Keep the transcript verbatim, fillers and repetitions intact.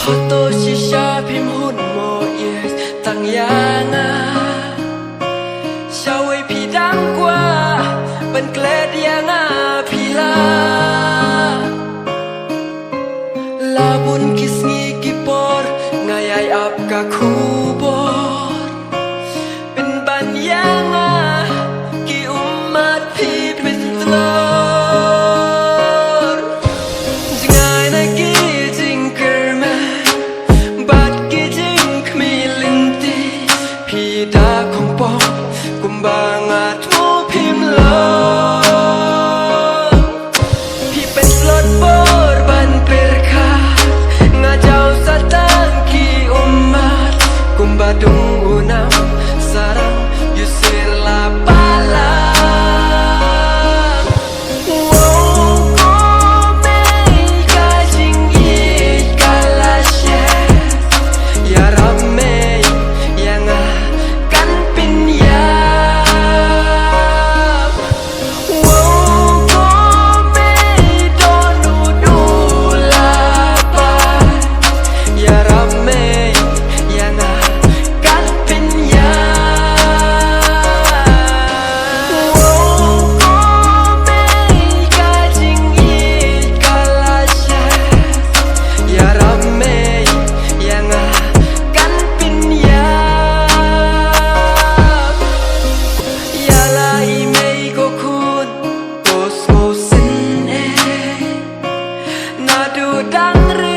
Hato shisha phim hun mo ïeit tang ïa nga? Shawei phi dang kwah ban klet ïa nga phi la. La bun ki sngi ki por nga ïai ap ka khubor. Pynban ïa nga ki ummat phi pyntlor. Jngai na ki jingkyrmen bad ki jingkhmih lynti, phi da khongpong kumba nga thmu phim long. Phi pynslot bor ban pyrkhat, nga jaw sa tang ki ummat kumba dung u nam sarang ïu sir la palang. Wow, ko mei ka jingïeit ka la shet, ïarap mei ïa nga kan pynïap. Wow, ko mei don u du la pat, ïarap mei ïa nga kan pynïap. Wow, ko mei ka jingïeit ka la shet, ïarap mei ïa nga kan pynïap. Ïa la i mei ko khun, ko sngewsih ne? Naduh dang ri